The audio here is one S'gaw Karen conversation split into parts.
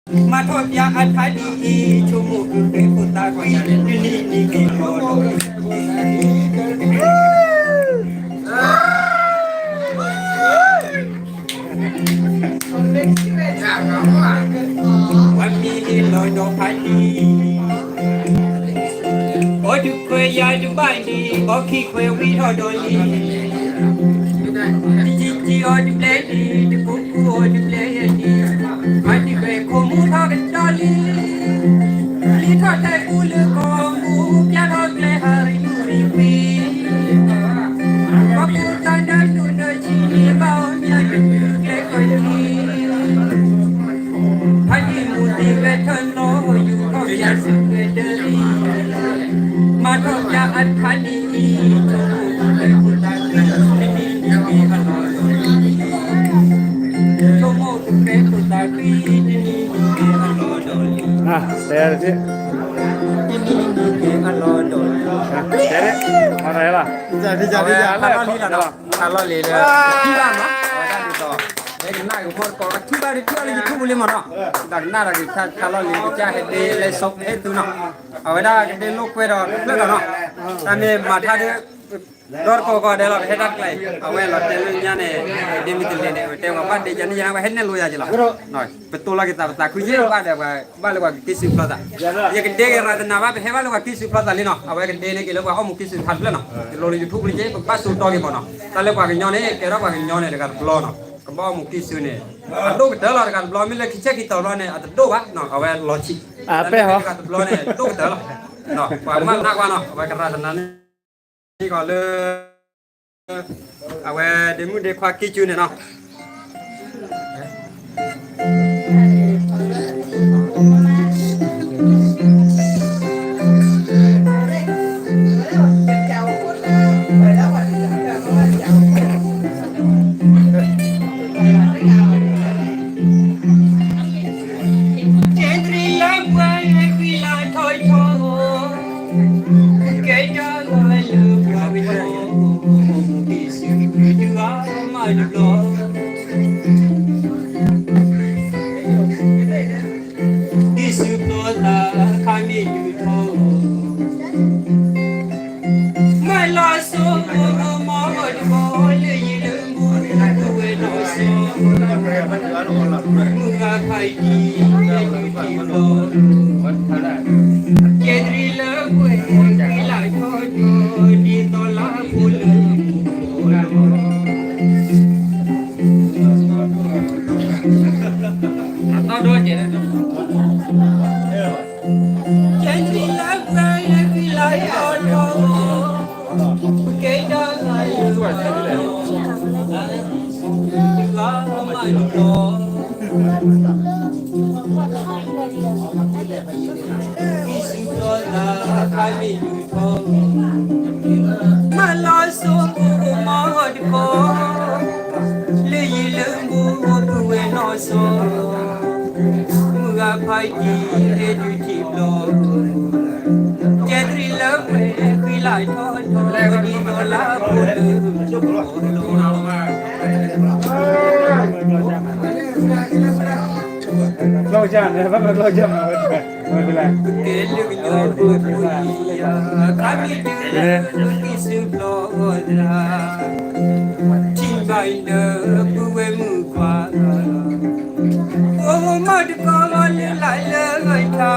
မၤထီၣ်ပၠးအထါဒ်အံၤ, ဆိကမိၣ်ကကဲခိၣ်သးကွံ, တနံၤနံၤက့ၤလီၤဒီး ပှၤမံၤန့ၣ်လီၤဒီးဖးဒံ, အီၣ်တခွဲးယၤတဘၣ်ဒံး, အီၣ်ခံခွဲးဝံထီၣ်ဒီးလံ, တယံာ်တယံာ်အီၣ်တဘျဲၣ်ဒံး, တကူကူအီၣ်တဘျဲၣ်ယဲၢ်ဒံး, ဖးဒံခွဲးခိၣ်မူထီၣ်ကဒီးလံ, လံထီၣ်တဲာ်ကူလၢကီၢ်မူ, ပျၢ်ထီၣ်ကျဲဟးရံမူရံကွံ ပှၤကူတၢ်ဒၢဒိၣ်ဒၢဆံးန့ၣ် ဘၣ်အီၤမၠၣ်တမုာ်ကျဲကီၢ်လံ, ဖးဒံမူသံဝဲထၢၣ်နီၣ် ယူၤထီၣ်ပၠးစုကဝဲၤဒၢလံ, မၤထီၣ်ပၠးအထါဒ်အံၤ, ဆိကမိၣ်ကကဲခိၣ်သးကွံ, ဆိကမိၣ်ကကဲခိၣ်သးကွံ, တနံၤနံၤက့ၤအလီၢ်ဒီးလံ, တနံၤနံၤက့ၤအလီၢ်ဒီးလံ, တဲ, တဲ, တဲ, တဲ, တဲ, တဲ, တဲ, တဲ, တဲ, တဲ, တဲ, တဲ, တဲ, တဲ, တဲ, တဲ, တဲ, တဲ, ခါလီၢ်လံလီၤနီၤ, ခါလီၢ်လံလၢ ထံၣ်ဘၣ်နီၤ, အဝဲဒၣ်ဒ်သိး ဟဲကနၣ်ကမီၢ်တကိးထံၣ်ဘၣ်ဒ်ထံၣ်ဘၣ်လၢ YouTube လံမးနီၤ, တၢ်ကနၣ်တၢ်က့ၤခါလီၢ်လံ ကစၢ်ဟဲဒ့လဲစိးဟဲသုနီၤ, အဝဲဒၣ်ကဒ့လိာ်ကွဲဒီးတဖျၢၣ်ဒီးနီၤ, တၢ်မ့ၢ်မၤထါဒ် ဒီတကိးကီးဒဲးလီၤ ကဟဲတၢ်တကျဲအံၤ, အဝဲလီၤတဲာ်လၢညါန့ၣ်, ဒ့မုၢ်တလ့ၤန့ၣ် အဝဲတဲဝဲဘၣ်ဒ့ယၤန့ၣ်ယၤန့ၣ် အဝဲဟဲနဲၣ်လိယၤက့ၤလီၤ, ပတိၢ်လီၤက့ၤသးပသးခုက့ၤ ဘၣ်ဒီး ဘၣ်လၢပှၤက့ၤစုဖျီသး, ယကဒ့ကရၤတနာ်ဘၣ် ပဟဲဘၣ်လၢပှၤက့ၤစုဖျီသးလံနီၤ, အဝဲကဒ့န့ၣ်က့ၤလၢပှၤအီၣ်မူက့ၤစုဖျီတဖျၢၣ်နီၤ, ယလိၤလၢ YouTube လံက့ၤ ပကဘၣ်စိာ်တီက့ၤမးနီၤ, တၢ်လၢပှၤကညီန့ၣ် ကဲထီၣ်ပှၤကညီန့ၣ် တဂၤတဘျီနီၤ, ကဘၣ်အီၣ်မူက့ၤစုန့ၣ်, အဒိၣ်ကတၢၢ်လီၤ တဂၤတဘျီ မ့ၢ်လၢခံဆဲခံတီၤတဘျီန့ၣ် အတဒိၣ်ဘၣ်နီၤ, အဝဲလီၤဆံး, တၢ်လၢတဂၤတဘျီန့ၣ် ဒိၣ်ကတၢၢ်လီၤ, ပှၤမၤနးကွၢ်နီၤ အဝဲကရၤတနာ်န့ၣ် ကီးလၢ အဝဲဒ့မုၣ်ဒ့ခွါကံၢ်စုန့ၣ်နီၤ, ကဲဒ်လၢပှၤဟဲဃံလၤထီၣ်ထီၣ်, ကဲဒ်လၢပှၤကညီ, က့ၤစုဒုးအါမးတဘျီ, က့ၤစုဖျီသးခါမ့ၢ်ဒုးထီၣ် မၤလီၤစိၤမိၢ်မိၢ်တဘီ လၢယံၤလၢမူ ပုၢ်ဝဲၢ်နီၢ်စီၤ, မုၢ်ဂၤဖးယံၤ ဟဲဒုးထံၣ်ဘျီ, ကဲဒ်လၢပှၤဃံလၤထီၣ်ထီၣ် ဒ်သိးလါဖိလၢ ကဲဒ်လၢပှၤဃံလၤထီၣ်ထီၣ်, ကဲဒ်လၢပှၤ က့ၤစုဖျီသးခါမ့ၢ်ဒုးထီၣ်, မၤလီၤစိၤမိၢ်မိၢ်တဘီ, လၢယံၤလၢမူ ပုၢ်ဝဲၢ်နီၢ်စီၤ, မုၢ်ဂၤဖးယံၤ ဟဲဒုးထံၣ်ဘျီ, ကဲဒ်လၢပှၤဃံလၤထီၣ်ထီၣ် ဒ်သိးလါဖိလၢ ကျီၢ်ကၢ်န့ၣ် ဘၣ်မၤကျီၢ်ကၢ်မၤဝဲ, ဝဲဖဲလဲၣ်, ကဲလၢကညီဖိအံၤ, ခါမ့ၢ်တုၤလၢက့ၤစုဖျီသး, ထံၣ်ဘၣ်အံၤဒီးပုၢ်ဝဲၢ်မုၣ်ခွါ, အိၣ်မးတကီၢ်လၢလၢ်လၢထါ,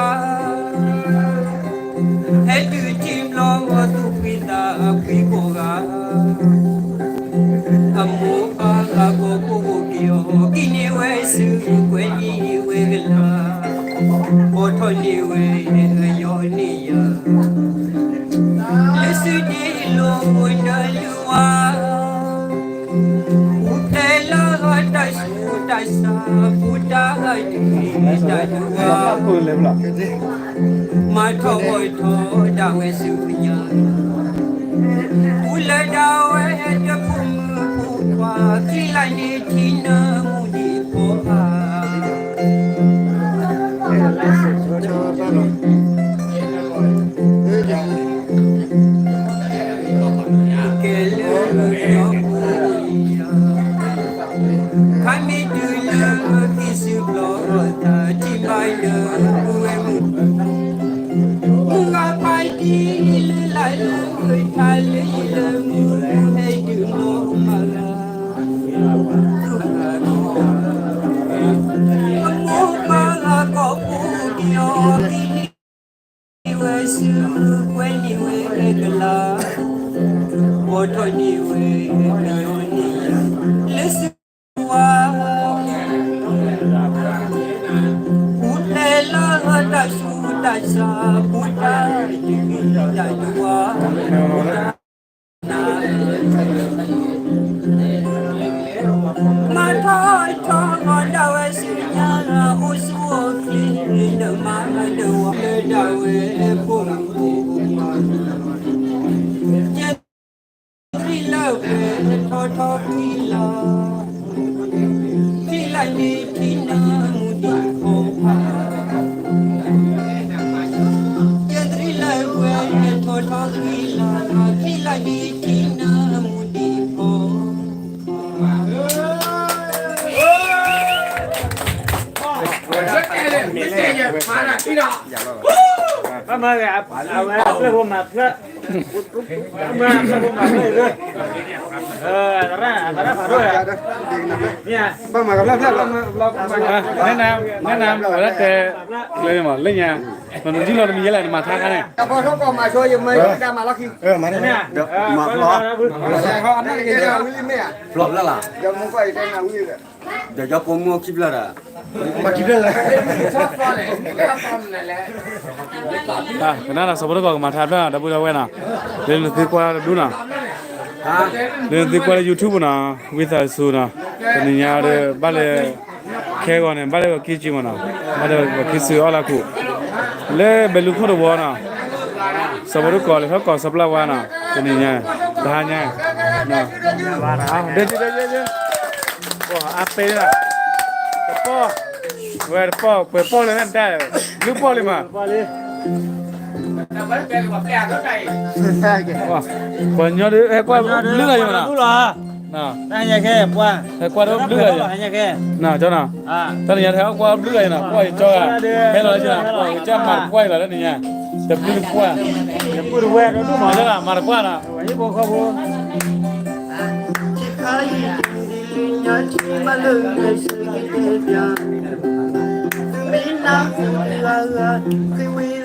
ဟဲဒုးထံၣ်ဘျီဂီၢ်သူၣ်ဖှံသးဖှံကိးဂၤ, အမိၢ်ပၢ်အဘီၣ်ကိၢ်အိၣ်က့ၤအီၤ, ကံၣ်န့ၢ်ဝဲစုကွဲးန့ၢ်ဝဲကလၤ, ဘီၣ်ထီၣ်န့ၢ်ဝဲအယီၤန့ၢ်ယၤ, လၢစုဒ့လိၤအိၣ်နၢ်လုၢ်ဝါ, ပူၤဖျဲးလၢတၢ်ဆူးတၢ်ဆါ, ပူၤတၢ်ဟးဒုးတၢ်ဆူးတၢ်ဆါ, မၤထီၣ်ဂီၢ်ထီၣ်ဒၣ်ဝဲဆူညါ, ပူၤလၢဒၣ်ဝဲတဖိမုၣ်ဖိခွါ, ခံလၢန့ၣ်ထံနၢမူဒံးဖိဧါ, ကဲလၢကညီဖိအံၤ, ခါမ့ၢ်တုၤလၢက့ၤစုဖျီသး, ထံၣ်ဘၣ်ယပုၢ်ဝဲၢ်မုၣ်, မုၢ်ဂၤပာ်တံၢ်လၢလၢ်လၢ တၢ်လၢယလၢမုၢ်ဟဲဒုးနီၢ်မၤလၤ, မိၢ်မၤလၤကီၢ်ပူၤက့ၤအီၤ က့ၤန့ၢ်ဝဲဆူကွဲန့ၢ်ဝဲကလၤ, ဘီထီၣ်န့ၢ်ဝဲကညီန့ၣ် လၢစုဝါ ပူၤဖျဲးလၢတၢ်ဆူးတၢ်ဆါ ပူၤတၢ်တဂ့ၤတၢ်တဝါ မၤထီၣ်ထီၣ်ဒၣ်ဝဲဆူညါ အိၣ်ဆူၣ်အိၣ်ချ့ ဒၢးမၤဒၢးဝီ လၢဒၣ်ဝဲဖိမုၣ်ဖိ ကဲ သရံၣ်လၢဝဲထီထီၣ်ခွံလါ, ခံလါန့ၣ်ထံနၢမူဒံးဖီ, ကဲ သရံၣ်လၢဝဲထီထီၣ်ခွံလါ, ခံလါန့ၣ်ထံနၢမူဒံးဖီ. ဘၣ်မၤဂ့ၤ အဝဲအပျဲၢ်ဖိမၤဖျၢၣ်, မၤဖျၢၣ်ဖိမၤဖျၢၣ်, အသရၣ် အသရၣ်ဖးဒိၣ်ယၤ, မ့ၢ်ဧါ, ဘၣ်မၤဂ့ၤဖျၢၣ်ဖျၢၣ်, နဲနၤ နဲနၤ ပှၤလၢတဲ လၢမး လၢညါ, နဒုးလီၤတမံၤယဲလဲၣ် နမၤထါခါန့ၣ်, မၤထါခါန့ၣ်, ဖျီဖျၢၣ်လီၤ, ဒီးကညီပိာ်မုၣ်ခံဖျၢၣ်ဒီး ကနၣ်ဒီး စီၤပီတကီၢ်ကမၤထါဖျၢၣ် ဒီပုၢ်ဒီဝဲၢ်နီၤ, လၢနသုကွၢ်တဒူနီၤ, လၢနသုကွၢ်လၢ YouTube နီၤ, ဝံသးစူၤနီၤ, တနံၤညါဒီး ဘၣ်လၢ ခဲဂီၤန့ၣ် ဘၣ်လၢက့ၤက့ၤမးနီၤ, ဘၣ်လၢပှၤခံစုအီၣ်လၢခိၣ်, လၢဘဲလူခိၣ်တဝီနီၤ, စီၤပီတကီၢ်လဲၤထီၣ်ကီၢ်စီၤပျၢ်ဝါနီၤ, တနံၤညါ, တဟါညါ, ဒ့ဒ့ဒ့ဒ့, အါပ့ၤလီၤ, တပီၢ်, ဝဲတပီၢ် ပှဲၤပီၢ်လၢနတၢ်, ဘျုးပီၢ်လံမး, ပှၤကညီဒုး ဟဲကွၢ်ဘျုးဂၤယၤမးနီၤ, ဟဲကွၢ်ဒီးဘျုးဂၤယၤ, တၢ်ညါခဲပှၤ, ဟဲကွၢ်ဒီးဘျုးဂၤယၤ, နီၤ, ကၠီနီၤ, တၢ်နံၤညါဟဲကွၢ်ဘျုးဂၤယၤနီၤ, ကွၢ်ယကၠီဂၤ, ဟဲလီၤလၢကၠီနီၤ, ကွၢ်ယကၠီမၤတကွၢ်ယၤလီၤတနံၤညါ, တဘျုးတကွၢ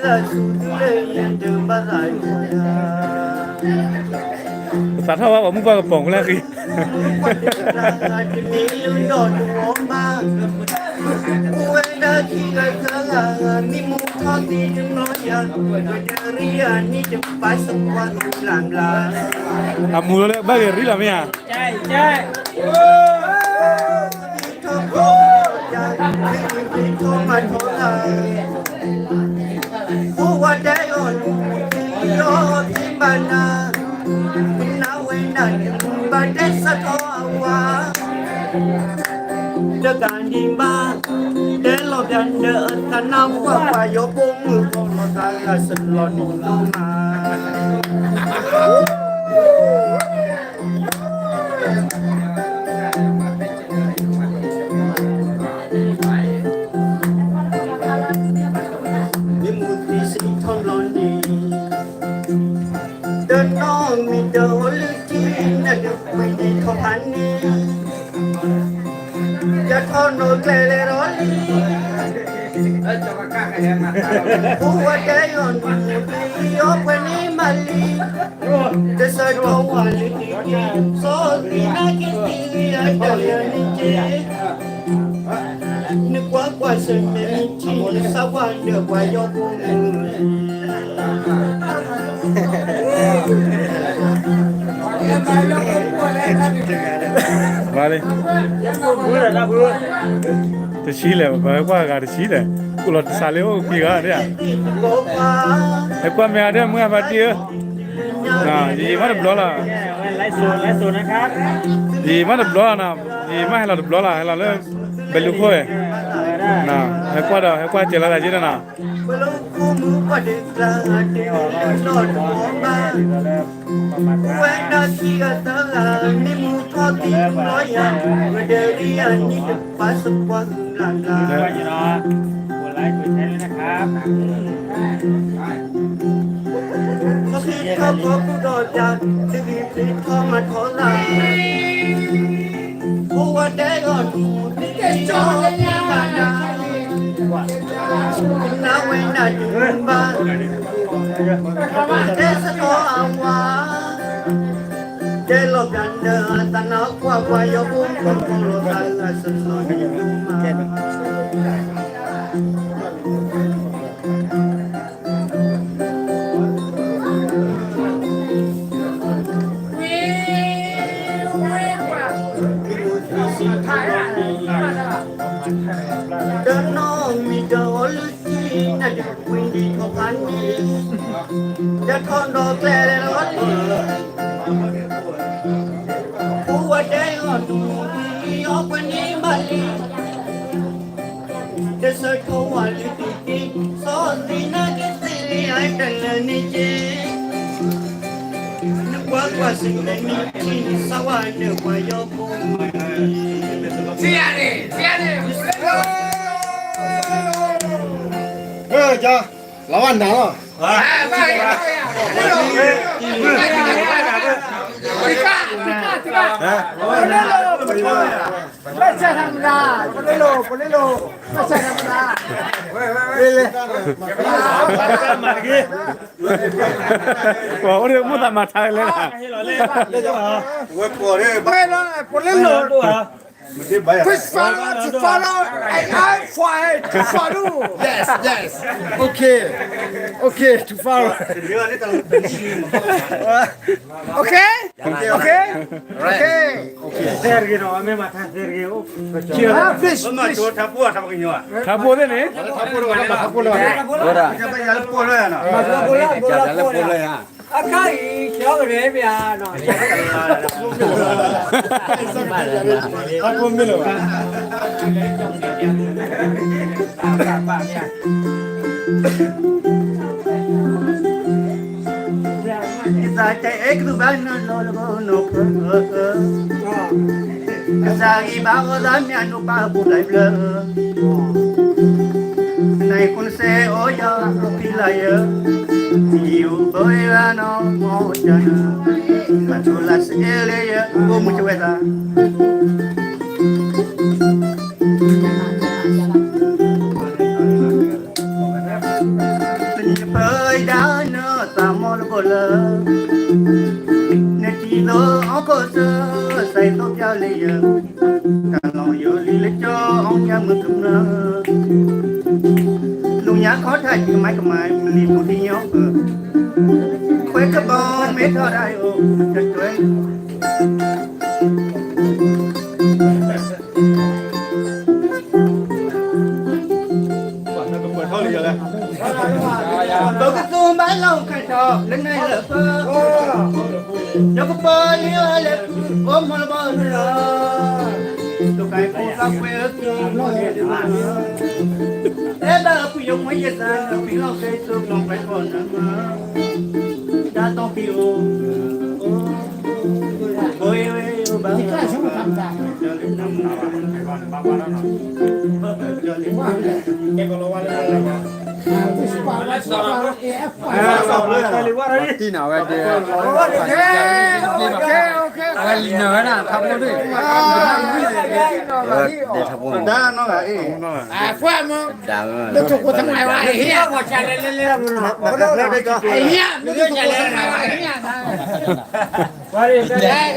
်, မၤတကွၢ်နီၤ, သးထီၣ်ဘၣ်ပှၤမုၣ်ပှၢ်ကပီၤဖဲလဲၣ်ဃံ, အမူလၢဘၣ်ဂ့ၤရံလီၤမ့ၢ်ဧါ, တဂၤန့ၣ်ဘၣ်, တဲလီၤဘၣ်ဒီးအသးနါပှၢ်ပှၤယီၤပိာ်မုၣ် ကီၤလီၤသးဂၤစလီၤနံၤဒိၣ်မး, မ့ၢ်မူသ့စံးထီၣ်ဘျီန့ၣ် တနီၤမ့ၢ်တအိၣ်လၢထံ နတပှ့ၤန့ၢ်ထီၣ်ဖးန့ၣ်, ယထီၣ်နီၣ်ကျဲလဲၤဒီးလံ, ဖိဝဲတဲယီၤနုၢ်မူသ့ ယီၤပှဲၤန့ၢ်မးလံ, တစၢထီၣ်ဝဲလၢတံၢ်တံၢ် စီၤသံနာ်က့ၤသံဂ့ၤအတၢ်လၢနက့ၤ နကွၢ်ကွၢ်ဆၢၣ်မဲာ်နထံၣ် နသးပှၢ်ဒီးပှၤယီၤဖိန့ၣ်, ဘၣ်လံ, တဆံလဲၣ် ပှၤဟဲကွၢ်ဂၤတဆံလဲၣ်, အိၣ်လီၤတစးလၢအိၣ်က့ၤဂၤဒၣ်, ဟဲကွၢ်မ့ၢ်ဂၤဒၣ် မုၢ်အဖါတံၢ်ဧၢ, ယမ့ၢ်တဘျီလီၤ, ယမ့ၢ်တဘျီလီၤနီၤ, ယမ့ၢ်ဟဲလီၤတဘျီလီၤ ဟဲလီၤလၢ ဘဲလူခိၣ်ဝဲ, နီၤ ဟဲကွၢ်ဒီး ဟဲကွၢ်စဲးလီၤသးက့ဒီးနီၤ. ပလီၢ်ခိၣ်မုၢ်ပှၢ်ဒ့ပျၢ် တ့လီၤတမီၤဘၣ်, ဝဲဒၣ်ခံဂၤသၢဂၤ မ့ၢ်မူထီၣ်သံလီၤယၤ, ဝဲဒၣ်ဒ်ယၤနံၣ်တပၤစပှၢ်ဘျးဘျး. မ့ၢ်ထီၣ်ကီၢ်ပူၤဒီးယၤ သုဂံၢ်သုထီၣ်မၤထီၣ်သး, ဖိဝဲဒၣ်ဂီၢ်ဒူၣ် တက့ၤကၠီလၢညါဘၣ်နၤ, နဝဲနၤဒုးဘၣ်, တဲစ့ၢ်ကီးအဝၤ, တဲလီၤပျၢ်နၢၤအသးနၤကွၢ်ကွၢ် ယီၤဖိမုၣ်ကီၤလီၤသးလၢစနီၤန့ၣ်မး. တနီၤမံၤဒီးအီၤလုၢ်ထံနၤဒုးကွံာ်ဒံးထီၣ်ဖးန့ၣ်, တထီၣ်ဒီးကျဲလဲၤလီၤလံ, ဖိဝဲဒၣ်အီၤဒူၣ်ဒံးအီၣ်ပှဲၤန့ၢ်ဘၣ်လံ. တဆၢထီၣ်ဝဲလၢတံၢ်တံၢ် စီၤသံနါက့သ့လၢအတလၢန့ၣ်က့, နကွၢ်ကွၢ်စံးမဲာ်နံၣ်ထံၣ် စးဝါနၢၤပှၤယီၤဖိ, စံးယၤန့ၣ် စံးယၤန့ၣ်, လီၤဝဲနၤလီၤ. ဘၣ်ဆၣ်သးမတၤ, ပလ့လိာ်, ပလ့လိာ်, ဘၣ်ဆၣ်သးမတၤ, ပှၤအိၣ်ဒီးမိၢ်သးမၤထါလဲၣ်, ဝဲလီၤ, ပလ့လိာ်, to follow, to follow, and I for it, to follow. Yes, yes. Okay. Okay, to follow. Okay? Okay? Okay? Okay. သဲတဂ့ၤနီၤ, အမ့ၢ်မၤထါသဲတဂ့ၤ, ထါဖိသ့ၣ်န့ၣ်, အခါအံၤ ကၠီကရဲၣ်မ့ၢ်ဧါနီၤ, ကစၢ်တအဲၣ်ကသူဘၣ်နုာ်လီၤလၢနီၢ်ခိ, ကစၢ်ဂံၢ်ဘါအီၣ်သးမ့ၢ်အနိးပာ်အပူၤလၢဘျၢ, နအံၤခိၣ်နစဲအီၤယၤဖံလၢယဲ, ယအိၣ်ဘၢယၤနီၢ်မီၢ်တၢ်နၢ်, ဘၣ်ဆိလၢစအဲလၢယဲ အိၣ်မူတဝဲသး ပှၤဒၣ်နသးမီလၢဘီၣ်လၢ, နတံၤသီအီၣ်ကီၢ်စၢၢ် စဲးသီပျၢ်လၢယၤ, တၢ်လီၢ်ယိာ်လံလၢကၠီအီၣ်ညါမုၢ်ကမျၢၢ်, လူညါခီထါယံၤကမါကမါ မုၢ်နံၤပူၤတညီအီၤ, ခွဲကဘီမ့ၢ်ထီဒါအိၣ်, တတွဲ ပကသူဘၣ်လီၤခဲထီၣ်လၢနလၢပ, ဒီးကပီၤလံအီၤလၢ အိၣ်မူလၢဘီၣ်လၢ, တကဲဖိသၣ်ကွဲအက့ၤမီၢ်ဒဲးမး, အဲၣ်ဘၣ်အပှၤယိၤမွဲယသး ပှၤလီၤဃဲၤသိးပှၤကွဲးဖီၣ်နၤမး, တၢ်တီၢ်ဖံးအိၣ် ဘိဝဲဘၣ် တံၢ်နၤဝဲဒၣ်, အဝဲလံနၤဝဲဒၣ် ထါဖိဒၣ်, ဒဲထါဖိ, ဒၣ်နီၢ်ဂၤအံၤ, ဒၣ်ဝဲ, ဒၣ်